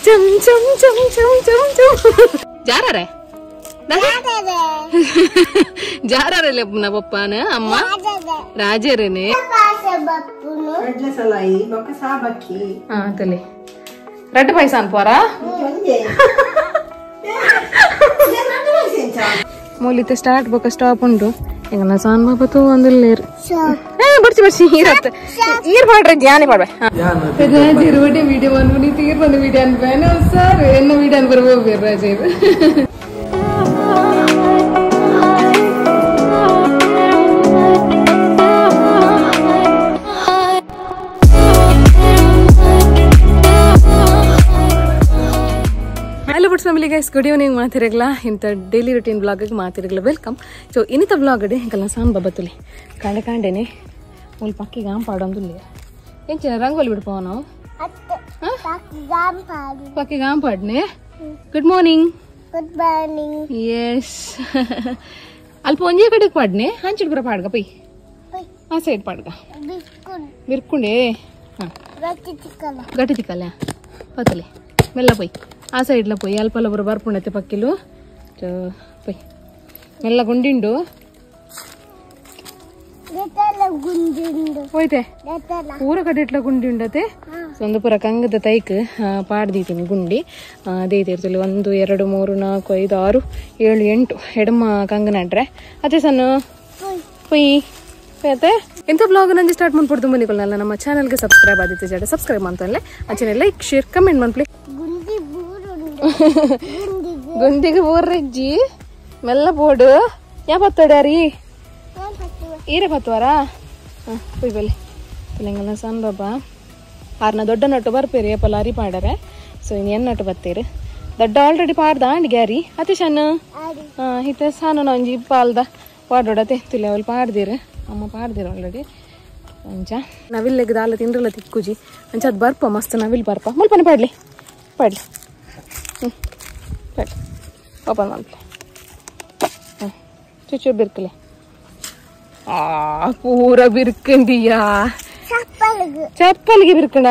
ಚಮ್ ಚಮ್ ಚಮ್ ಚಮ್ ಚಮ್ ಚಮ್ ಜಾರರೆ ಜಾರರೆ ಲೆಪ್ಪುನ ಪಪ್ಪಾನ ಅಮ್ಮ ರಾಜರೇನೆ ತಲೆ ರಡ್ಡು ಪಾಯಸ ಅನ್ಪೋರಾ ಮೂಲಿತೆ ಸ್ಟಾರ್ಟ್ ಬೊಕ ಸ್ಟಾಪ್ ಉಂಡು ಎಂಗನ ಸಾನ್ ಬಾಬಾ ತೂ ಒಂದುಲ್ಲೇರು ಬರ್ಚಿ ಬರ್ಚಿ ಈರತ್ತ ಈರ್ ಪಾಡ್ರೆ ಧ್ಯಾನಿ ಪಾಡ್ವೆ ರಾಜರು ವಿಡಿಯೋ ಅನ್ಪು ತೀರ್ ಬಂದು ವಿಡಿಯೋ ಅನ್ಪೇನು ಸರ್ ಎನ್ನ ವಿಡಿಯೋ ಅನ್ಬರ್ಬೋದು ರಾಜರು. Hello butts family guys, good evening ಮಾತಿರಗಲ ಇಂಥ ಡೈಲಿ ರುಟೀನ್ ಬ್ಲಾಗಿಗೆ ಮಾತಿರಗಲ welcome. So ಇನ್ನಿತ blog ಅಡೆ ಎಂಕಲ್ನ ಸಾನ್ ಬಾಬತ್ತುಲಿ ಕಾಂಡೆ ಕಾಂಡೇನೆ ಮೂಲ ಪಕ್ಕಿಗೆ ಆಂ ಪಾಡೊಂದುಲ್ಲ ಎಂಚಿನ ರಂಗೋಲಿ ಬಿಡ್ಪವ ನಾವು ಪಕ್ಕಿಗೆ ಆಂ ಪಾಡ್ನೆ. Good morning. Good morning. Yes ಅಲ್ಪ ಒಂಜೇ ಕಡೆಗೆ ಪಾಡ್ನೆ ಹಂಚಿಡ್ ಪುರ ಪಾಡ್ಗ ಪೊಯ್ ಆ ಸೈಡ್ ಪಾಡ್ಗ ಬಿರ್ಕುಂಡೆ. ಹಾಂ ಗಟ್ಟಿ ತಿಕ್ಕಲ್ಲ ಪತ್ತಲೆ ಮೆಲ್ಲ ಪೊಯ್ ಆ ಸೈಡ್ಲ ಪೊಯ್ ಅಲ್ಪಲ್ಲ ಬರೋ ಬರ್ಪುಂಡತೆ ಪಕ್ಕಿಲು ಪೊಯ್ ಮೆಲ್ಲ ಗುಂಡಿಂಡು ಹೋಯ್ತೆ ಪೂರ ಕಡೆ ಇಟ್ಲ ಗುಂಡಿ ಉಂಡತೆ. ಒಂದು ಪೂರ ಕಂಗದ ತೈಕ್ ಪಾಡ್ದೀತೀನಿ ಗುಂಡಿ ದೇತಿರ್ತಲ್ಲಿ 1 2 3 4 5 6 7 8 ಎಡಮ ಕಂಗ ನಡ್ರೆ ಅದೇ ಸಣ್ಣ ಪೊಯ್ ಅತ್ತೆ. ಎಂಥ ಬ್ಲಾಗ್ ನಂಜಿ ಸ್ಟಾರ್ಟ್ ಮಾಡ್ಬಿಡ್ದು ಮನಿಕೊಲ್ಲ ನಮ್ಮ ಚಾನಲ್ಗೆ ಸಬ್ಸ್ಕ್ರೈಬ್ ಆದಿತ್ತು ಜಡ ಸಬ್ಸ್ಕ್ರೈಬ್ ಅಂತಲೇ ಅಂಚನೆ ಲೈಕ್ ಶೇರ್ ಕಮೆಂಟ್ ಮಾಡ್ಲಿ. ಗುಂಡಿಗೆ ಊರ್ರೆಜ್ಜಿ ಮೆಲ್ಲ ಬೋಡು ಯಾ ಪತ್ತೋಡ್ಯಾರಿ ಈರೆ ಪತ್ತುವಾರಾ. ಹಾಂ ಪೊಯ್ ಬಲೆ ತೆಲಂಗಾಣ ಸಣ್ಣ ಬಾಬಾ ಆರ್ನ ದೊಡ್ಡ ನಟ್ಟು ಬರ್ಪೇರಿ ಏಪಲ್ಲ ಅರಿ ಪಾಡರೆ. ಸೊ ಇನ್ನು ಎನ್ ನಟ್ಟು ಬತ್ತೀರಿ ದೊಡ್ಡ ಆಲ್ರೆಡಿ ಪಾಡ್ದ ಅಂಡ್ ಗ್ಯಾರಿ ಅತಿ ಸಣ್ಣ. ಹಾಂ ಇತ್ತೆ ಸಣ್ಣ ಒಂಜಿ ಪಾಲ್ದ ಪಾಡೋಡತೆ ತುಲೆ ಅವಳು ಪಾಡ್ದಿರು ಅಮ್ಮ ಪಾಡ್ದಿರು ಆಲ್ರೆಡಿ. ಅಂಚ ನವಿಲ್ಲೆಗ್ ದಾಲ ತಿಂಡ್ರಲ್ಲ ತಿಕ್ಕುಜಿ ಅಂಚ ಅದು ಬರ್ಪ ಮಸ್ತ್ ನವಿಲ್ ಬರ್ಪ ಮುಲ್ಪನೆ ಪಾಡ್ಲಿ ಪಾಡ್ಲಿ. ಹ್ಞೂ ಪಾಡ್ಲಿ ಓಪನ್ ಮಾಡ್ಲಿ. ಹ್ಞೂ ಚುಚ್ಚು ಬಿರ್ಕಲೆ ಆ ಪೂರ ಬಿರ್ಕಂಡಿಯಾ ಚಪ್ಪಲಿಗೆ ಬಿರ್ಕಣ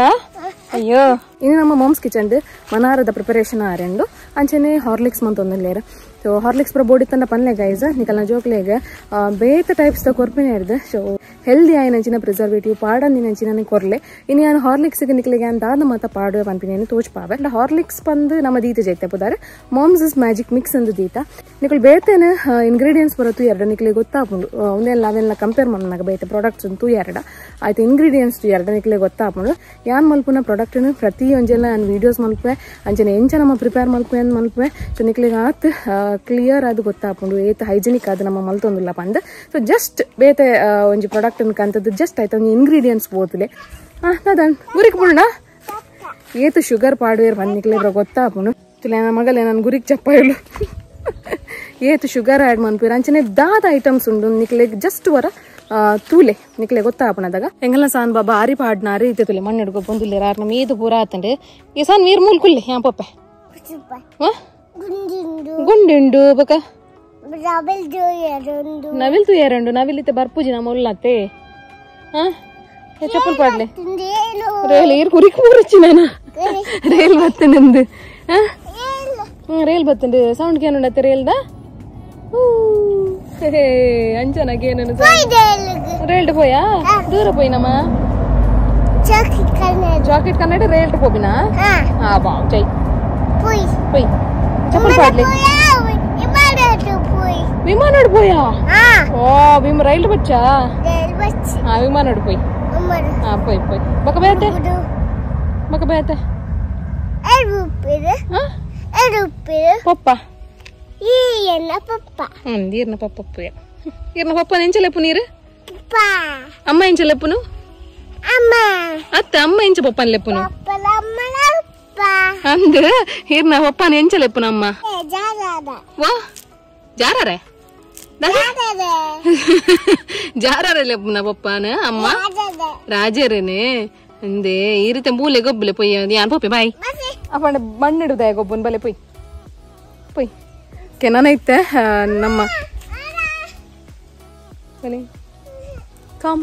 ಅಯ್ಯೋ. ಇನ್ನು ನಮ್ಮ ಮಾಮ್ಸ್ ಕಿಚನ್ ಮನಾರದ ಪ್ರಿಪರೇಷನ್ ಆರೆಂಡು ಅಂಚನೆ ಹಾರ್ಲಿಕ್ಸ್ ಮಂತೊಂದುಲ್ಲೇರು. ಸೊ ಹಾರ್ಲಿಕ್ಸ್ ಪೂರ ಬೋಡಿ ತಂಡ ಪನ್ಲೆ ಗೈಸ್ ನಿಕಲ್ನ ಜೋಕ್ಲೆಗ್ ಬೇತೆ ಟೈಪ್ಸ್ ದ ಕೊರ್ಪಿನ ಇರ್ದು. ಸೊ ಹೆಲ್ದಿ ಆಯಿನಂಚಿನ ಪ್ರಿಸರ್ವೇಟಿವ್ ಪಾಡಂದಿನಂಚಿನ ಕೊರ್ಲೆ ಇನ್ನು ಯಾನ್ ಹಾರ್ಲಿಕ್ಸ್ ನಿಕ್ಲೆಗೆ ಯಾನ್ ದಾದ ಮಾತ ಪಾಡುವೆ ಪನ್ಪಿನೇನು ತೋಚ್ಪಾವೆ. ಹಾರ್ಲಿಕ್ಸ್ ಪಂದು ನಮ್ಮ ದೀತ ಜೈತೆ ಪುದಾರೆ moms is magic mix ಅಂದು ದೀತ ನಿಕಲ್ ಬೇತೇನೆ ಇಂಗ್ರೀಡಿಯೆಂಟ್ಸ್ ಬರತ್ತು ಎರಡು ನಿಕ್ಲೆ ಗೊತ್ತಾಪುಂಡು ಒಂದೆಲ್ಲ ಅವೆಲ್ಲ ಕಂಪೇರ್ ಮಾಡೋಣ ಬೇತೆ ಪ್ರಾಡಕ್ಟ್ಸ್ ಅಂತೂ ಎರಡು ಆಯ್ತು ಇಂಗ್ರೀಡಿಯೆಂಟ್ಸ್ ಎರಡು ನಿಕ್ಲೆ ಗೊತ್ತಾಪುಂಡು. ಯಾನ್ ಮಲ್ಪುನ ಪ್ರಾಡಕ್ಟ್ ಪ್ರತಿಯೊಂಜೆಲ್ಲ ನಾನು ವೀಡಿಯೋಸ್ ಮಲ್ಪೆ ಅಂಚನೆ ಎಂಚ ನಮ್ಮ ಪ್ರಿಪೇರ್ ಮಲ್ಪೆ ಅಂದ್ ಮಲ್ಪೆ. ಸೊ ನಿಕ್ಲೆಗೆ ಆತ್ ಕ್ಲಿಯರ್ ಅದು ಗೊತ್ತಾಪುಂಡು ಏತ್ ಹೈಜಿನಿಕ್ ಅದು ನಮ್ಮ ಮಲ್ತೊಂದುಲ್ಲ ಪಂದ್. ಸೊ ಜಸ್ಟ್ ಬೇತೆ ಒಂಜಿ ಪ್ರಾಡಕ್ಟ್ ಕಂತದ್ದು ಜಸ್ಟ್ ಆಯ್ತು ಒಂಜಿ ಇಂಗ್ರೀಡಿಯೆಂಟ್ಸ್ ಬೋತಲೆ. ಹಾಂ ನಾದನ್ ಗುರಿಕ್ ಬುಳ್ಣ ಏತು ಶುಗರ್ ಪಾಡುವೇರ್ ಬಂದ್ ನಿಕ್ಲೆ ಗೊತ್ತಾಪುಂಡು. ತುಲೆ ನನ್ನ ಮಗಲೇ ನಾನು ಗುರಿಕ್ ಚಪ್ಪಾಯಲು ಏತು ಶುಗರ್ ಆ್ಯಡ್ ಮನ್ಪುರ ಅಂಚನೆ ದಾದ ಐಟಮ್ಸ್ ಉಂಡು ನಿಕ್ಲೆ ಜಸ್ಟ್ ವರ ತೂಲೆ ನಿಕ್ಲೆ ಗೊತ್ತಾಪಣದಾಗ. ಎಂಗಲ್ಲ ಸಾನ್ ಬಾಬಾ ಆರಿ ಪಾಡ್ನ ಅರಿ ಇತ್ತೆ ತುಲೆ ಮಣ್ಣು ಹಿಡ್ಕೊ ಬಂದುಲ್ಲೇರ ಆರ್ನ ಮೀದು ಪೂರ ಆತಂಡೆ ಈ ಸಾನ್ ನೀರು ಮೂಲ್ಕುಲ್ಲೆ ಯಾ ಪಪ್ಪೆ ಗುಂಡಿಂಡು ಬಕ ನವಿಲ್ ತೂಯರಂಡು ನವಿಲ್ ಇತ್ತೆ ಬರ್ಪೂಜಿ ನಮ್ಮ ಉಲ್ಲತ್ತೆ. ಹಾ ಚಪ್ಪಲ್ ಪಾಡ್ಲೆ ರೇಲ್ ಏರ್ ಕುರಿ ಕೂರಚ್ಚಿ ನಾನು ರೇಲ್ ಬತ್ತಂಡು. ಹಾ ರೇಲ್ ಬತ್ತಂಡು ಸೌಂಡ್ ಕೇನುಂಡತ್ತೆ ರೇಲ್ದ ಅಂಚನ ಕೇನು ರೇಲ್ಡ್ ಪೋಯಾ ದೂರ ಪೋಯಿನಮ್ಮ ಜಾಕೆಟ್ ಕನ್ನಡ ರೇಲ್ಡ್ ಪೋಬಿನಾ. ಹಾ ಬಾ ಜೈ ಪೊಯ್ ಚಪ್ಪಲ್ ಪಾಡ್ಲೆ ವಿಮಾನ ಪೋಯಾ. ಓ ವಿಮ ರೈಲ್ ಬಚ್ಚಾ. ಹಾ ವಿಮಾನ ಪೋಯ್. ಹಾ ಪೋಯ್ ಪೋಯ್ ಬಕ ಬೇತೆ ಬಕ ಬೇತೆ ಪಪ್ಪ ಈರ್ನ ಪಪ್ಪ ಈರ್ನ ಪಪ್ಪ ಎಂಚಲೆಪ್ಪು ನೀರು ಅಮ್ಮ ಎಂಚಲೆಪ್ಪುನು ಅತ್ತ ಅಮ್ಮ ಎಂಚ ಪಪ್ಪನ ಲೆಪ್ಪುನು ಅಂದ್ ಈರ್ನ ಪಪ್ಪನ ಎಂಚಲೆಪ್ಪುನ ಅಮ್ಮ ವಾ ಜಾರರೆ ಜಾರರೆ ಲೆಪ್ಪುನ ಪಪ್ಪನ ಅಮ್ಮ ರಾಜರೇನೆ ಅಂದೆ ಈ ರೀತಿ ಮೂಲೆ ಗೊಬ್ಬಲೆ ಪೊಯ್ ಯಾನ್ ಪೊಪ್ಪೆ ಬಾಯ್ ಅಪ್ಪಣ್ಣ ಮಣ್ಣಿಡುದ ಗೊಬ್ಬನ್ ಬಲೆ ಪೊಯ್ ಪೊಯ್ ಕೆನನೈತೆ ನಮ್ಮ ಬಲೆ ಕಮ್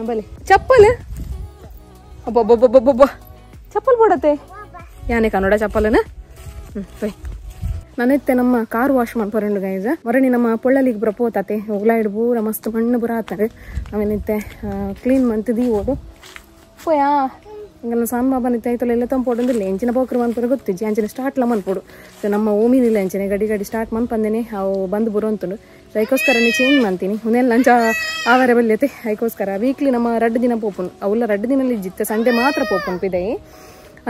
ಬಲೆ ಚಪ್ಪಲ್ ಅಬ್ಬಬ್ಬಬ್ಬಬ್ಬಬ್ಬ ಚಪ್ಪಲ್ ಬೋಡತ್ತೆ. ಯಾನೆ ಕನ್ನಡ ಚಪ್ಪಲನ ಪೈ ನಾನಿತ್ತೆ ನಮ್ಮ ಕಾರ್ ವಾಶ್ ಮಾಡ್ಪರಂಡು ಗೈಸ್ ಹೊರಣಿ ನಮ್ಮ ಪೊಳ್ಳಲಿಗೆ ಬರ ಪೋತಾತೆ ಉಗ್ಲಾಯ್ಡ್ ಪೂರ ಮಸ್ತ್ ಮಣ್ಣು ಪೂರ ಆತಾರೆ ಅವೇನಿತ್ತೆ ಕ್ಲೀನ್ ಮಂತಿದೀ ಓಡು ಪೋಯಾ ಇಂಗಲ್ಲ ಸಾನ್ ಬಾಬಾ ನಿತ್ತೆ ಐತಲ್ಲ ಎಲ್ಲ ತಂಪೋಡಂದಿಲ್ಲ ಎಂಚಿನ ಪೋಕ್ರ ಮನ್ಪುರ ಗೊತ್ತಿಜ್ಜಿ ಅಂಚಿನ ಸ್ಟಾರ್ಟ್ಲ ಮನ್ಪೋಡು ಸೊ ನಮ್ಮ ಓಮಿನಿಲ್ಲ ಎಂಚಿನ ಗಡಿ ಗಡಿ ಸ್ಟಾರ್ಟ್ ಮನ್ಪಂದೇನೆ ಅವು ಬಂದು ಬರೋ ಅಂತುಂಡು ಸೊ ಐಕೋಸ್ಕರ ಚೇಂಜ್ ಮಾಡ್ತೀನಿ ಉನ್ನೆಲ್ಲ ಲಂಚ ಆವರೆ ಬಲ್ಯತೆ ಐಕೋಸ್ಕರ ವೀಕ್ಲಿ ನಮ್ಮ 2 ದಿನ ಪೋಪುನ್ ಅವುಲ್ಲ 2 ದಿನ ಇಜ್ಜಿತ್ತೆ ಸಂಡೇ ಮಾತ್ರ ಪೋಪುನ್ ಪಿದೈ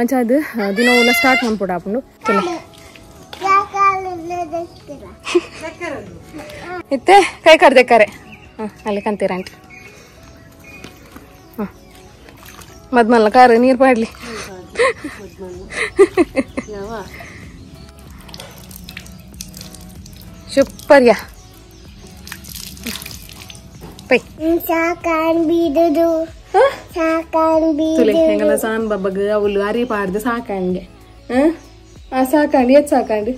ಅಂಚ ಅದು ದಿನ ಉಲ್ಲ ಸ್ಟಾರ್ಟ್ ಮನ್ಪೋಡು ಆಪುಂಡು ಇತ್ತೆ ಕೈ ಕರ್ದೆಕ್ಕಾರೆ ಹಾಂ ಅಲ್ಲಿ ಕಂತೀರ ಆಂಟಿ ಹಾಂ ಮದ್ಮಲ್ಲ ಕಾರ್ ನೀರು ಪಾಡ್ಲಿ ಸೂಪರ್ಯಾ ಪೈ ತುಲೆ ಸಾನ್ ಬಾಬಗ್ ಅವಳು ಅರಿ ಪಾಡ್ದು ಸಾಕಂಗೆ ಸಾಕಂಡು ಏತ್ ಸಾಕಂಡು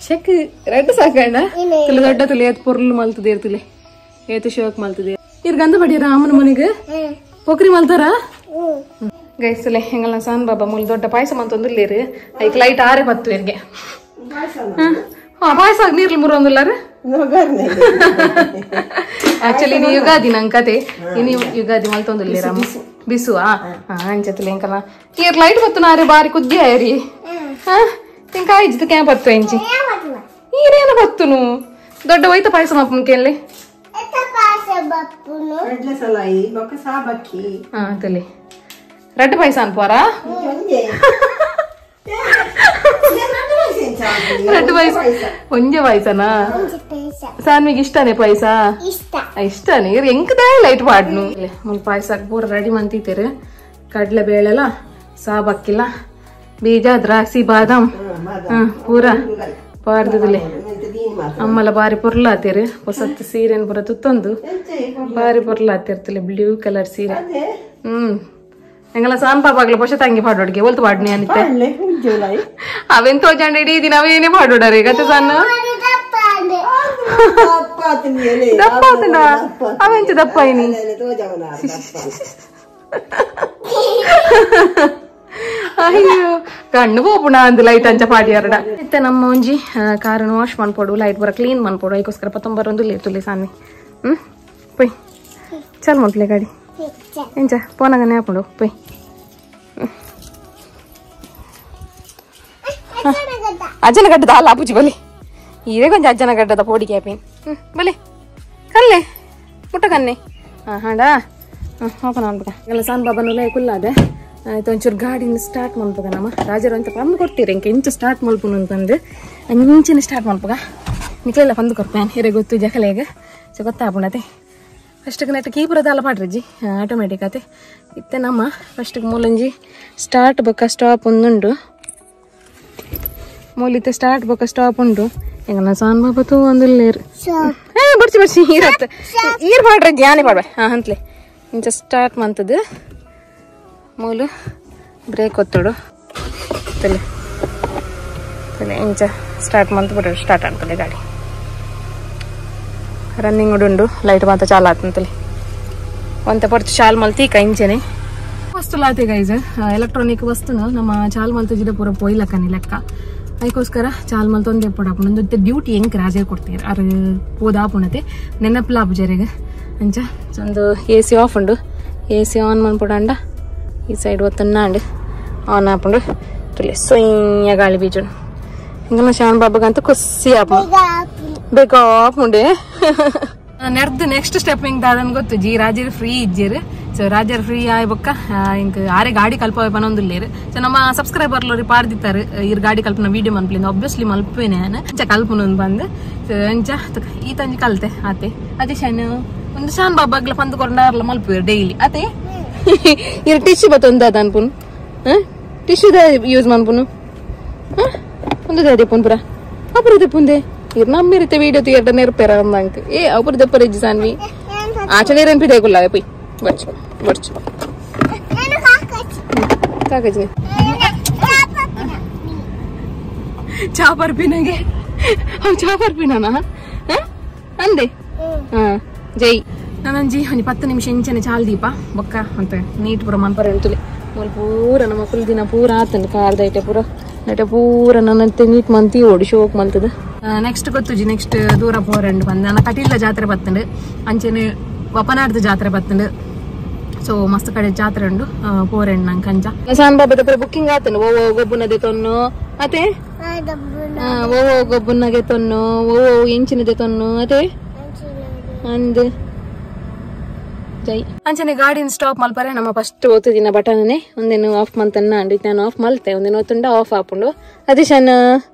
ಶಕ್ ರೆಡ್ ಸಾಕಂಡ ತುಲೆ ದೊಡ್ಡ ತುಲೆ ಏತ್ ಪೊರ್ಲು ಮಲ್ತದೆ ತುಲೆ ಏತ್ ಶೋಕ್ ಮಲ್ತದೆ ಇರ್ ಗಂಧ ಬಡಿಯರ ಅಮ್ಮನ ಮನೆಗೆ ಪೊಕ್ರಿ ಮಲ್ತಾರ ಗೈಸ್ ತುಲೆ ಹೆಂಗಲ್ಲ ಸಾನ್ ಬಾಬಾ ಮುಲ್ ದೊಡ್ಡ ಪಾಯಸ ಮಂತೊಂದುಲ್ಲೇರು ಐಕ್ ಲೈಟ್ ಆರೆ ಬತ್ತು ಇರ್ಗೆ ಪಾಯಸ ನೀರ್ಲಿ ಮುರೊಂದುಲ್ಲಾರ ಆಕ್ಚುಲಿ ನೀ ಯುಗಾದಿ ನಂಗೆ ಕತೆ ಇನಿ ಯುಗಾದಿ ಮಲ್ತೊಂದುಲ್ಲೇರಮ್ಮ ಬಿಸುವಾ ಅಂಚೆ ಎಂಕಲ್ಲ ನೀರ್ ಲೈಟ್ ಬತ್ತು ನಾರೆ ಬಾರಿ ಕುದ್ದಿ ಆಯರಿ ಇಂಕ ಆಯ್ತು ಕ್ಯಾ ಬತ್ತು ಎಂಚಿ ನೀರೇನು ಬತ್ತುನು ದೊಡ್ಡ ಹೋಯ್ತ ಪಾಯಸ ಮಾಪುನ ಕೇಳಿ ತಲೆ ರಡ್ಡು ಪಾಯಸ ಅನ್ಪೋರಾ ರಡ್ಡು ಪಾಯಸ ಒಂಜೆ ಪಾಯಸನಾ ಸಾನ್ವಿಗೆ ಇಷ್ಟನೇ ಪಾಯಸ ಇಷ್ಟನೇ ಎಂಕದ ಲೈಟ್ ಪಾಡ್ನು ಮುಲ್ ಪಾಯಸ ಪೂರ ರೆಡಿ ಮಂತಿತ್ತೀರಿ ಕಡಲೆ ಬೇಳೆಲ್ಲ ಸಾಬಕ್ಕಿಲ್ಲ ಬೀಜ ದ್ರಾಕ್ಷಿ ಬಾದಾಮ್ ಪೂರ ಪಾರ್ದದಲ್ಲಿ ಅಮ್ಮಲ ಬಾರಿ ಪೊರ್ಲಾತೀರಿ ಹೊಸತ್ತು ಸೀರೆನ್ ಪೂರ ತುತ್ತೊಂದು ಬಾರಿ ಪೊರ್ಲಾತಿರ್ತಲೆ ಬ್ಲೂ ಕಲರ್ ಸೀರೆ ಎಂಗಲ ಸಾನ್ ಪಾಪಾಗ್ಲ ಪೊಶ ತಂಗಿ ಪಾಡೋಡ್ಗೆ ಒಲ್ತು ಪಾಡ್ನಿ ಅನಿತೆ ಅವೆಂತ ತೋಜಾಂಡ ಇಡೀ ದಿನ ಅವೇನೇ ಪಾಡೋಡಾರೆ ಗತೆ ಸಣ್ಣ ದಪ್ಪ ಆತಂಡ ಅವೆಂಚ ದಪ್ಪ ಇನಿ ಅಯ್ಯೋ ಕಣ್ಣು ಪೋಪುಣ ಅಂದು ಲೈಟ್ ಅಂಚ ಪಾಡಿಯಾರಡ ಇತ್ತೆ ನಮ್ಮ ಒಂಜಿ ಕಾರನ್ನು ವಾಶ್ ಮನ್ಪೋಡು ಲೈಟ್ ಬರ ಕ್ಲೀನ್ ಮನ್ಪೋಡು ಐಕೋಸ್ಕರ ಪತ್ತೊಂಬರೊಂದು ಲೇತುಲಿ ಸಾನ್ವಿ ಪೊಯ್ ಚಲ್ ಮನ್ಪ್ಲೆ ಗಾಡಿ ಎಂಚ ಪೋನಾಗನೆ ಹಾಕೊಂಡು ಪೊಯ್ ಅಜ್ಜನ ಗಡ್ಡದ ಅಲ್ಲ ಅಪುಜಿ ಬಲಿ ಇದೇ ಕೊಂಚ ಅಜ್ಜನ ಗಡ್ಡದ ಪೋಡಿ ಕ್ಯಾಪಿನ್ ಬಲಿ ಕಲ್ಲೆ ಮುಟ್ಟ ಕನ್ನೆ ಹಾಂ ಹಾಡಾ ಓಪನ್ ಅನ್ಬೇಕ ಎಲ್ಲ ಸಾನ್ ಬಾಬಾನುಲ್ಲ ಕುಲ್ಲಾದೆ ಆಯ್ತು ಒಂಚೂರು ಗಾಡಿನ ಸ್ಟಾರ್ಟ್ ಮನ್ಪಗ ನಮ್ಮ ರಾಜರು ಅಂತ ಪಂದು ಕೊಡ್ತೀರಿ ಇಂಕ ಇಂಚು ಸ್ಟಾರ್ಟ್ ಮಲ್ಪುನು ಅಂತಂದು ಅಂಚಿನ ಸ್ಟಾರ್ಟ್ ಮನ್ಪಗ ನಿಕ್ಲೆಲ್ಲ ಪಂದು ಕೊರ್ಪೇನ್ ಹಿರೇ ಗೊತ್ತು ಜಕಲೆಗೆ ಸೊ ಗೊತ್ತಾಪುಣತೆ ಫಸ್ಟ್ಗೆ ನೆಟ್ ಕೀಪುರದ ಪಾಡ್ರಿಜ್ಜಿ ಆಟೋಮೆಟಿಕ್ ಆತೆ ಇತ್ತೆ ನಮ್ಮ ಫಸ್ಟ್ಗೆ ಮೂಲಂಜಿ ಸ್ಟಾರ್ಟ್ ಬೊಕ್ಕ ಸ್ಟಾಪ್ ಒಂದುಂಡು ಮೂಲಿತ್ತೆ ಸ್ಟಾರ್ಟ್ ಬೊಕ್ಕ ಸ್ಟಾಪ್ ಉಂಡು ಎಂಗಲ್ಲ ಸಾನ್ ಬಾಬಾ ತೂ ಒಂದಿಲ್ಲೇರು ಬರ್ಚಿ ಬರ್ಚಿ ಈರತ್ತೆ ಈರು ಪಾಡ್ರಜ್ಜಿ ಯಾನೇ ಪಾಡ್ಬೆ ಹಾಂ ಅಂತಲೇ ಇಂಚ ಸ್ಟಾರ್ಟ್ ಮಂತದ್ದು ಮೂಲು ಬ್ರೇಕ್ ಒತ್ತೋಡು ತಲೆ ತಲೆ ಇಂಚ ಸ್ಟಾರ್ಟ್ ಮಂತ್ ಬಿಡೋಡು ಸ್ಟಾರ್ಟ್ ಆಗ್ತದೆ ಗಾಡಿ ರನ್ನಿಂಗ್ ಉಂಡು ಲೈಟ್ ಮಾತ್ರ ಚಾಲ ಆತಂತಲೆ ಒಂತೆ ಪೊರ್ತು ಚಾಲ್ ಮಲ್ತಿ ಇಂಚೆನೆ ವಸ್ತು ಗೈಸ್ ಎಲೆಕ್ಟ್ರಾನಿಕ್ ವಸ್ತುನು ನಮ್ಮ ಚಾಲ್ ಮಲ್ತು ಪೂರ ಪೋಯ್ಲಕ್ಕನಿ ಲೆಕ್ಕ ಅದಕ್ಕೋಸ್ಕರ ಚಾಲ್ ಮಲ್ತೊಂದೇ ಪೋಡಾಪುಣ ಒಂದು ಡ್ಯೂಟಿ ಹೆಂಗೆ ರಾಜೇ ಕೊಡ್ತೀರ ಅರ್ ಪೋದಾಪುಣತೆ ನೆನಪುಲಾಪು ಜರೆಗೆ ಅಂಚ ಒಂದು A C of ಉಂಡು A C on ಮನ್ಪುಡಂಡ ಈ ಸೈಡ್ ಒತ್ತನ್ನಾಂಡು ಆನ್ ಆಪುಂಡು ತುಲೆ ಸೊಯ್ಯ ಗಾಳಿ ಬೀಜುಂಡು ಹಿಂಗಲ್ಲ ಶಾನ್ ಬಾಬಾಗಂತೂ ಖುಷಿ ಆಪು ಬೇಕಾ ಆಪುಂಡೆ ನೆರ್ದು ನೆಕ್ಸ್ಟ್ ಸ್ಟೆಪ್ ಹಿಂಗೆ ದಾದನ್ ಗೊತ್ತು ಜಿ ರಾಜರ್ ಫ್ರೀ ಇಜ್ಜಿರು ಸೊ ರಾಜರ್ ಫ್ರೀ ಆಯ್ ಬೊಕ್ಕ ಇಂಕ್ ಆರೆ ಗಾಡಿ ಕಲ್ಪ ಪನೊಂದುಲ್ಲೇರು ಸೊ ನಮ್ಮ ಸಬ್ಸ್ಕ್ರೈಬರ್ ಲೋರಿ ಪಾಡ್ದಿತ್ತಾರೆ ಇರ್ ಗಾಡಿ ಕಲ್ಪನ ವೀಡಿಯೋ ಮನ್ಪ್ಲಿಂದ ಆಬ್ವಿಯಸ್ಲಿ ಮಲ್ಪೇನೆ ಅಂಚ ಕಲ್ಪನ ಬಂದು ಸೊ ಅಂಚ ಈ ತಂಜಿ ಕಲ್ತೆ ಆತೆ ಅದೇ ಶಾನ್ ಒಂದು ಶಾನ್ ಬಾಬಾಗ್ಲ ಪಂದು ಕೊಂಡಾರ್ಲ ಮಲ್ಪುವೆರ್ ಡೈಲಿ ಅತೆ ಇರ್ ಟಿಶ್ಯೂ ಬತ್ತೊಂದು ಅನ್ಪುನು ಟಿಶ್ಯೂದ ಯೂಸ್ ಮನ್ಪುನು ಒಂದು ದೇಪುನ್ ಪುರ ಅಪುರ ದೆಪ್ಪುಂದೆ ಇರ್ ನಮ್ಮಿರುತ್ತೆ ವೀಡಿಯೋ ತೀಯಟ ನೆರ್ಪೆರ ಅಂದಂಕ್ ಏ ಅಪುರ ದೆಪ್ಪರ ಇಜ್ಜಿ ಸಾನ್ವಿ ಆಚೆ ನೀರೇನು ಪಿದೇಕುಲ್ಲ ಪೊಯ್ ಬರ್ಚು ಬರ್ಚು ಕಾಕಜ್ನಿ ಚಾ ಪರ್ಪಿನಗೆ ಅವ್ ಚಾ ಪರ್ಪಿನ ಅಂದೆ ಜೈ ನಾನಂಜಿ ಒಂಜಿ 10 ನಿಮಿಷ ಇಂಚನೆ ಚಾಲ್ ದೀಪ ಬೊಕ್ಕ ಅಂತ ನೀಟ್ ಪೂರ ಮನ್ಪರ ಹೇಳ್ತುಲೆ ಮೂಲು ಪೂರ ನಮ್ಮ ಕುಲ್ ದಿನ ಪೂರ ಆತಂಡು ಕಾರ್ದ ಐಟೆ ಪೂರ ನಟೆ ಪೂರ ನನ್ನ ನೀಟ್ ಮಂತಿ ಓಡಿ ಶೋಕ್ ಮಂತದ ನೆಕ್ಸ್ಟ್ ಗೊತ್ತುಜಿ ನೆಕ್ಸ್ಟ್ ದೂರ ಪೋರಂಡು ಬಂದು ನನ್ನ ಕಟೀಲ ಜಾತ್ರೆ ಬತ್ತಂಡು ಅಂಚೆನೆ ವಪನಾರ್ದ ಜಾತ್ರೆ ಬತ್ತಂಡು ಸೊ ಮಸ್ತ್ ಕಡೆ ಜಾತ್ರೆ ಉಂಡು ಪೋರೆಂಡು ನಂಗೆ ಕಂಚ ಸಾನ್ ಬಾಬದ ಪೂರ ಬುಕ್ಕಿಂಗ್ ಆತಂಡು ಓ ಗೊಬ್ಬುನದೆ ತೊನ್ನು ಅತೆ ಓ ಗೊಬ್ಬುನಗೆ ತೊನ್ನು ಓ ಎಂಚಿನದೆ ತೊನ್ನು ಅತೆ ಅಂದ್ ಜೈ ಅಂಚನೆ ಗಾಡಿನ ಸ್ಟಾಪ್ ಮಲ್ಪರೆ ನಮ್ಮ ಫಸ್ಟ್ ಓದ್ತಿದಿನ ಬಟನ್ನೇ ಒಂದೇನು ಆಫ್ ಮಂತನ್ನ ಅಂಡ್ ನಾನು ಆಫ್ ಮಲ್ತೆ ಒಂದೇನು ಓದ್ತುಂಡ ಆಫ್ ಆಪುಂಡು ಅದೇ ಶಾನ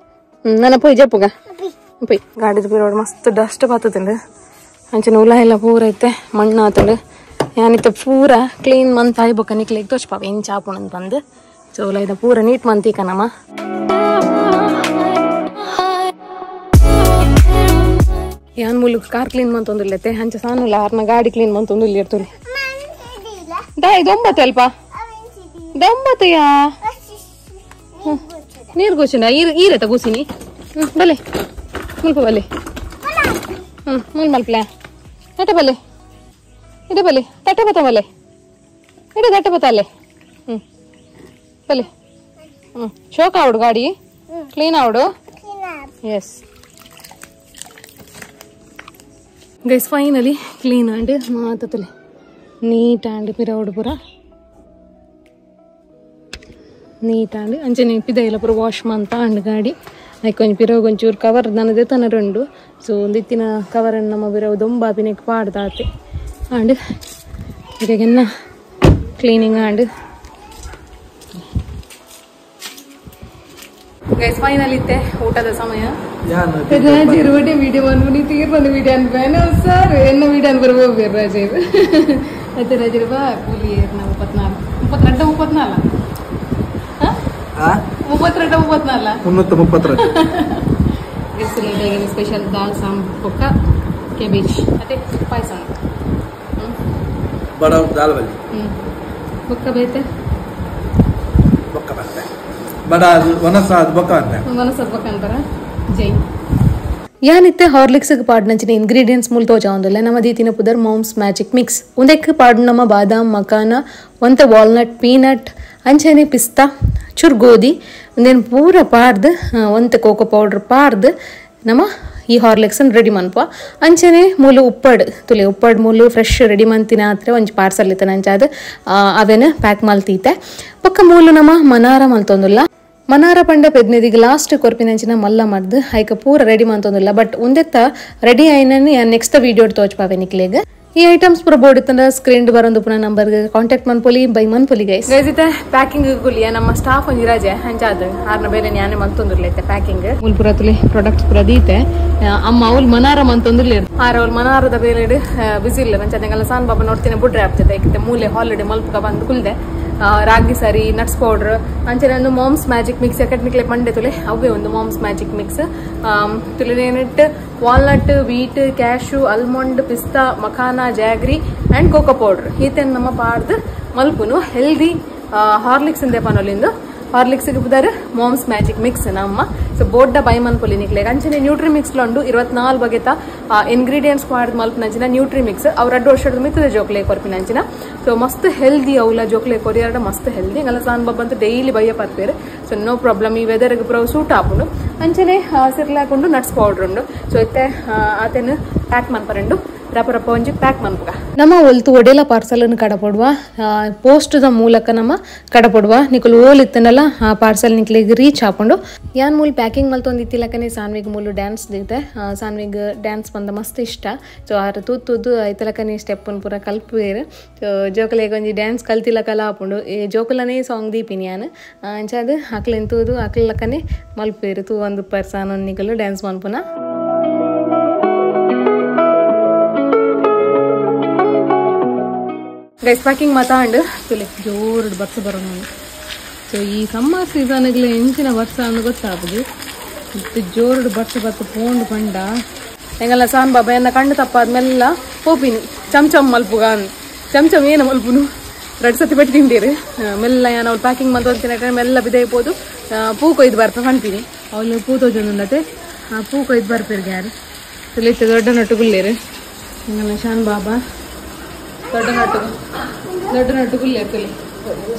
ನನ್ನ ಪೋಯ್ ಜಪ್ಪುಗ ಪೋಯ್ ಗಾಡಿದ ಪೂರ ಮಸ್ತ್ ಡಸ್ಟ್ ಬರ್ತದಂಡು ಅಂಚನೆ ಉಲ ಎಲ್ಲ ಪೂರ ಐತೆ ಮಣ್ಣು ಆತಂಡು ಯಾನಿತ್ತ ಪೂರ ಕ್ಲೀನ್ ಮಂತ್ ಆಯ್ಬೊಕ್ಕ ನಿಕ್ಲೆಗ್ ತೋಚ್ಪಾವ ಎಂಚ ಆಪುಂಡು ಅಂತ ಬಂದು ಸೊ ಉಲ ಇದ ಪೂರ ನೀಟ್ ಮಂತೀಕ ನಮ್ಮ ಯಾನ್ ಮೂಲಕ ಕಾರ್ ಕ್ಲೀನ್ ಮಂತೊಂದಿಲ್ಲತ್ತೆ ಅಂಚ ಸಾನುಲ ಆರ್ನ ಗಾಡಿ ಕ್ಲೀನ್ ಮಂತೊಂದಿಲ್ಲ ಇರ್ತುಲಿ ದಾ ಇದು ಒಂಬತ್ತು ಅಲ್ಪ ದೊಂಬತ್ತಯ್ಯ ನೀರು ಗುಸಿನ ಈರತ ಗುಸಿನಿ ಬಲೆ ಮುಲ್ಪ ಬಲೆ ಮುಲ್ ಮಲ್ಪ್ಲ ತಟ್ಟೆ ಬಲೆ ಇಡೆ ಬಲೆ ತಟ್ಟೆ ಬತ್ತ ಬಲೆ ಇಡೆ ತಟ್ಟೆ ಬತ್ತ ಅಲ್ಲೇ ಬಲೆ ಶೋಕ್ ಆವಡು ಗಾಡಿ ಕ್ಲೀನ್ ಆವಡು yes guys finally clean and ಮಾತತಲೆ neat and ಪಿರೌಡ್ ಪೂರ ನೀಟ್ ಆಂಡ್ ಅಂಚನೆ ಪಿದೈಲ ಪೂರ ವಾಶ್ ಮಂತ ಅಂಡ್ ಗಾಡಿ ಲೈಕ್ ಒಂಜಿ ಪಿರವು ಒಂಚೂರು ಕವರ್ ನನ್ನದೇ ತನರುಂಡು ಸೊ ಒಂದಿತ್ತಿನ ಕವರನ್ನು ನಮ್ಮ ಪಿರವು ದೊಂಬಾಪಿನೆಕ್ ಪಾಡ್ದಾತೆ ಆಂಡ್ ಇದಕ್ಕೆನ್ನ cleaning and guys finally ಇತ್ತೆ ಊಟದ ಸಮಯ ರಾಜೀರ್ ವಿಡಿಯೋ ಅನ್ಬನಿ ತೀರ್ಬಂದು ವಿಡಿಯೋ ಅನ್ಬೇನು ಸರ್ ಎನ್ನ ವಿಡಿಯೋ ಅನ್ಬರ್ ಹೋಗ್ಬೇರು ರಾಜೀರ್ ಮತ್ತೆ ರಾಜೀರ್ ಬಾ ಕೂಲಿ 34 32 34 32 34 332 ಸ್ಪೆಷಲ್ ದಾಲ್ ಸಾಂಬಾರ್ ಪೊಕ್ಕ ಕೆಬೇಜ್ ಮತ್ತೆ ಪಾಯಸ ಬಡ ದಾಲ್ ಬಲ್ಲಿ ಬೊಕ್ಕ ಬೇತೆ ಬೊಕ್ಕ ಬತ್ತೆ ಬಡ ವನಸ ಬೊಕ್ಕ ಅಂತ ವನಸ ಬೊಕ್ಕ ಅಂತಾರ ಜೈ ಯಾನಿತ್ತೆ ಹಾರ್ಲಿಕ್ಸ್ ಪಾಡ್ನಂಚಿನ ಇಂಗ್ರೀಡಿಯೆಂಟ್ಸ್ ಮೂಲ ತೋಜಾವೊಂದುಲ್ಲ ನಮ್ಮ ದೀತಿನ ಪುದರ್ moms magic mix ಉಂದೆಕ್ ಪಾಡು ನಮ್ಮ ಬಾದಾಮ್ ಮಕಾನ ಒಂತೆ ವಾಲ್ನಟ್ ಪೀನಟ್ ಅಂಚನೆ ಪಿಸ್ತಾ ಚುರ್ ಗೋಧಿ ಒಂದೇನು ಪೂರ ಪಾರ್ದು ಒಂತೆ ಕೋಕೋ ಪೌಡರ್ ಪಾರ್ದು ನಮ್ಮ ಈ ಹಾರ್ಲಿಕ್ಸ್ ರೆಡಿ ಮನ್ಪ ಅಂಚನೆ ಮೂಲು ಉಪ್ಪಡ್ ತುಲೆ ಉಪ್ಪಡ್ ಮೂಲು ಫ್ರೆಶ್ ರೆಡಿ ಮಂತಿನ ಆತ್ರೆ ಒಂಜಿ ಪಾರ್ಸಲ್ ಇತ್ತನ ಅಂಚಾದ ಅವೇನ ಪ್ಯಾಕ್ ಮಲ್ತೀತೆ ಪಕ್ಕ ಮೂಲು ನಮ್ಮ ಮನಾರ ಮಲ್ತೊಂದುಲ್ಲ ಮನಾರ ಪಂಡ ಪೆದ್ನೆದಿಗೆ ಲಾಸ್ಟ್ ಕೊರ್ಪಿನಂಚಿನ ಮಲ್ಲ ಮರ್ದು ಹೈಕ ಪೂರ ರೆಡಿ ಮಂತೊಂದಿಲ್ಲ ಬಟ್ ಒಂದೆತ್ತ ರೆಡಿ ಆಯ್ನ ನೆಕ್ಸ್ಟ್ ವಿಡಿಯೋ ತೋಚ್ಪಾವೆ ನಿಕ್ಲೆಗ್ ಈ ಐಟಮ್ಸ್ ಪೂರ ಬೋರ್ಡ್ ಇತ್ತಂದ್ರೆ ಸ್ಕ್ರೀನ್ ಬರೋದು ಪುನಃ ನಂಬರ್ ಕಾಂಟ್ಯಾಕ್ಟ್ ಮನ್ಪೊಲಿ ಬೈ ಮನ್ಪೊಲಿ ಗೈಸ್ ಗೈಸ್ ಇತ್ತೆ ಪ್ಯಾಕಿಂಗ್ ಗುಲಿಯ ನಮ್ಮ ಸ್ಟಾಫ್ ಒಂಜಿ ರಜೆ ಅಂಚಾದ ಆರ್ನ ಬೇರೆ ನ್ಯಾನೆ ಮಂತೊಂದಿರ್ಲೈತೆ ಪ್ಯಾಕಿಂಗ್ ಮೂಲ್ ಪೂರ ತುಲೆ ಪ್ರಾಡಕ್ಟ್ಸ್ ಪೂರ ದೀತೆ ಅಮ್ಮ ಅವ್ಲು ಮನಾರ ಮಂತೊಂದಿರ್ಲಿ ಆರ ಅವ್ಲು ಮನಾರದ ಬೇಲೆ ಬಿಸಿ ಇಲ್ಲ ಅಂಚಾದ ಸಾನ್ ಬಾಬಾ ನೋಡ್ತೀನಿ ಬುಡ್ರೆ ಆಗ್ತದೆ ಯಾಕಂದ್ರೆ ಮೂಲೆ ಹಾಲಿಡೇ ಮಲ್ಪಕ ಬಂದು ಕುಲ್ದೆ ರಾಗಿ ಸರಿ ನಟ್ಸ್ ಪೌಡರ್ ಅಂಚನೆ ಒಂದು moms magic mix ಯಾಕಂದ್ರೆ ಪಂಡೆ ತುಲೆ ಅವೇ ಒಂದು moms magic mix ತುಲೆ walnut wheat cashew almond pista makhana jaggery and cocoa powder ಈತನ ನಮ್ಮ ಪಾಡ್ದು ಮಲ್ಪುನು ಹೆಲ್ದಿ ಹಾರ್ಲಿಕ್ಸ್ ಇಂದೆ ಪನೊಲಿಂದು ಹಾರ್ಲಿಕ್ಸ್ ಪುದಾರು moms magic mix ನಮ್ಮ ಸೊ ಬೋರ್ಡ ಬೈ ಮನ್ಪೊಲಿ ನಿಕ್ಲೆಗ್ ಅಂಚನೆ ನ್ಯೂಟ್ರಿ ಮಿಕ್ಸ್ ಉಂಡು 24 ಬಗೆತ ಇಂಗ್ರೀಡಿಯೆಂಟ್ಸ್ ಪಾಡ್ದು ಮಲ್ಪನಂಚಿನ ನ್ಯೂಟ್ರಿ ಮಿಕ್ಸ್ ಅವ್ರ 2 ವರ್ಷದ ಮಿತ್ತದ ಜೋಕ್ಲೆ ಕೊರ್ಪಿನಂಚಿನ ಸೊ ಮಸ್ತ್ ಹೆಲ್ದಿ ಅವಲ ಜೋಕ್ಲೆ ಕೊರಿಯರ್ ಮಸ್ತ್ ಹೆಲ್ದಿ ಅಂಗಲ ಸಾನ್ ಬಾಬ್ ಅಂತ ಡೈಲಿ ಬಯ್ಯ ಪರ್ಪೇರು so no problem ಈ ವೆದರ್ಗೆ ಪೂರ ಸೂಟ್ ಆಪುಂಡು ಅಂಚನೆ ಸಿರ್ಲಾಕೊಂಡು ನಟ್ಸ್ ಪೌಡರ್ ಉಂಡು ಸೊ ಇತ್ತೆ ಆತೇನು ಪ್ಯಾಕ್ ಮನ್ಪರಂಡು ರಪ ರಪ ಒಂಜಿ ಪ್ಯಾಕ್ ಮನ್ಪುಗ ನಮ್ಮ ಒಲ್ತು ಒಡೆಲ ಪಾರ್ಸಲ್ ಕಡಪಡುವ ಪೋಸ್ಟ್ the ಮೂಲಕ ನಮ್ಮ ಕಡಪಡುವ ನಿಕುಲು ಓಲ್ ಇತ್ತನಲ್ಲ ಆ ಪಾರ್ಸಲ್ ನಿಕ್ಲಿಗೆ ರೀಚ್ ಹಾಕೊಂಡು ಯಾನ್ ಮೂಲ ಪ್ಯಾಕಿಂಗ್ ಮಲ್ತೊಂದಿತ್ತಿಲಕನೆ ಸಾನ್ವಿಗ್ ಮೂಲು ಡ್ಯಾನ್ಸ್ ದಿತ್ತೆ ಸಾನ್ವಿಗ್ ಡ್ಯಾನ್ಸ್ ಬಂದ ಮಸ್ತ್ ಇಷ್ಟ ಸೊ ಆರ ತೂತುದು ಐತಲಕನೆ ಸ್ಟೆಪ್ ಪೂರ ಕಲ್ಪುವೇರು ಸೊ ಜೋಕುಲೆಗ್ ಒಂಜಿ ಡ್ಯಾನ್ಸ್ ಕಲ್ತಿಲಕಲ ಆಪುಂಡು ಈ ಜೋಕುಲನೇ ಸಾಂಗ್ ದೀಪಿನಿ ಯಾನ್ ಅಂಚಾದ್ ಅಕ್ಲೆನ್ ತೂದು ಅಕ್ಲಕನೆ ಮಲ್ಪುವೇರು ತೂವೊಂದು ಪರ್ ಸಾನೊಂದು ನಿಕುಲು ಡ್ಯಾನ್ಸ್ ಮನ್ಪುನ ಗೈಸ್ ಪ್ಯಾಕಿಂಗ್ ಮಾತಾಂಡು ತುಲೆ ಜೋರು ಬರ್ಸ ಬರೋಣ ಸೊ ಈ ಸಮ್ಮರ್ ಸೀಸನ್ಗ್ಲೆ ಎಂಚಿನ ಬರ್ಸ ಅಂದ್ ಗೊತ್ತಾಪುಜಿ ಇತ್ತು ಜೋರು ಬರ್ಸ ಬತ್ತ ಪೋಂಡು ಪಂಡ ಎಂಗಲ್ಲ ಸಾನ್ ಬಾಬಾ ಎನ್ನ ಕಣ್ಣು ತಪ್ಪಾದ್ಮೇಲೆಲ್ಲ ಪೋಪಿನಿ ಚಮ್ ಚಮ್ ಮಲ್ಪುಗ ಚಮ್ ಚಮ್ ಏನು ಮಲ್ಪುನು 2 ಸತಿ ಬಟ್ಟಿ ತಿಂಡೀರು ಮೆಲ್ಲ ಏನು ಅವ್ಳು ಪ್ಯಾಕಿಂಗ್ ಮಂತೊಂತಿನ ಮೆಲ್ಲ ಬಿದೈಪೋದು ಪೂ ಕೊಯ್ದು ಬರ್ಪ ಪನ್ಪಿನಿ ಅವಳು ಪೂ ತೋಜೊಂದುಂಡತೆ ಆ ಪೂ ಕೊಯ್ದು ಬರ್ಪೇರು ಯಾರು ತುಲೆ ಇತ್ತು ದೊಡ್ಡ ನಟ್ಟು ಗುಲ್ಲೇರು ಎಂಗಲ್ಲ ಶಾನ್ ಬಾಬಾ ದೊಡ್ಡ ನಟ್ಟು ದೊಡ್ಡ ನಟ್ಟು ಗುಲ್ಲೇರು ತುಲೆ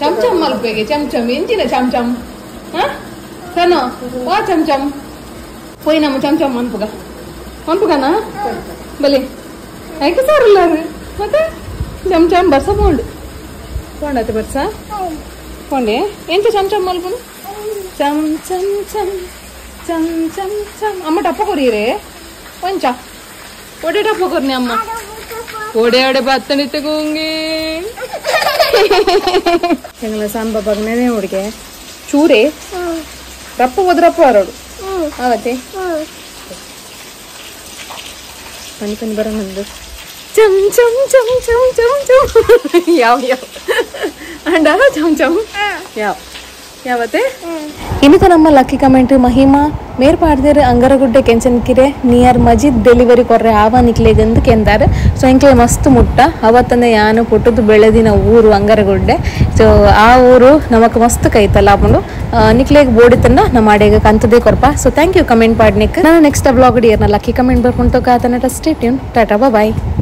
ಚಮ್ ಚಮ್ ಮಲ್ಪೆಗೆ ಚಮ್ ಚಮ್ ಎಂಚಿನ ಚಮ್ ಚಮ್ ಸನೋ ವಾ ಚಮ್ ಚಮ್ ಪೋಯ್ ನಮ್ಮ ಚಮ್ ಚಮ್ ಮನ್ಪುಗ ಮನ್ಪುಗನಾ ಬಲಿ ಐಕೆ ಸಾರಲ್ಲಾರು ಮತ್ತೆ ಚಮ್ ಚಮ್ ಬರ್ಸ ಪೋಂಡು ಪೋಂಡಾತೆ ಬರ್ಸ ಪೋಂಡೆ ಎಂಚ ಚಮ್ ಚಮ್ ಮಲ್ಪುನು ಚಮ್ ಚಮ್ ಚಮ್ ಚಮ್ ಚಮ್ ಚಮ್ ಅಮ್ಮ ಟಪ್ಪ ಕೊರಿಯರೆ ಒಂಚ ಒಡೆ ಟಪ್ಪ ಕೊರ್ನಿ ಅಮ್ಮ ಒಡೆ ಒಡೆ ಬತ್ತಣಿತೆ ಗೊಂಗೆ ಎಂಗಲ ಸಾಂಬ ಬಗ್ನೇ ಹುಡುಗೆ ಚೂರೆ ರಪ್ಪ ಒದ್ರಪ್ಪ ಅರೋಡು ಆವತ್ತೆ ಪನಿ ಪನಿ ಬರ ನಂದು ಚಮ್ ಚಮ್ ಚಮ್ ಚಮ್ ಚಮ್ ಚಮ್ ಯಾವ ಯಾವ ಅಂಡ ಚಮ್ ಚಮ್ ಯಾವ ಯಾವತ್ತೆ ಇನ್ನಿತ ನಮ್ಮ ಲಕ್ಕಿ ಕಮೆಂಟ್ ಮಹಿಮಾ ಮೇರ್ ಪಾಡ್ದೇರು ಅಂಗರಗುಡ್ಡೆ ಕೆಂಚನ್ಕಿರೆ ನಿಯರ್ ಮಜಿದ್ ಡೆಲಿವರಿ ಕೊರ್ರೆ ಆವ ನಿಕ್ಲೆಗಂದು ಕೆಂದಾರೆ. ಸೊ ಎಂಕ್ಲೆ ಮಸ್ತ್ ಮುಟ್ಟ ಅವತ್ತಂದೆ ಯಾನು ಪುಟ್ಟದ್ದು ಬೆಳೆದಿನ ಊರು ಅಂಗರಗುಡ್ಡೆ. ಸೊ ಆ ಊರು ನಮಕ್ ಮಸ್ತ್ ಕೈತಲ್ಲ ಆಪುಂಡು ನಿಕ್ಲೆಗ್ ಬೋಡಿತನ್ನ ನಮ್ಮ ಅಡೆಗೆ ಕಂತದೇ ಕೊರ್ಪ. ಸೊ thank you comment ಪಾಡ್ನಿಕ್. ನಾನು ನೆಕ್ಸ್ಟ್ ಬ್ಲಾಗ್ ಡಿಯರ್ನ ಲಕ್ಕಿ ಕಮೆಂಟ್ ಬರ್ಕೊಂಡು ಕಾತನ. Stay tune, tata, bye.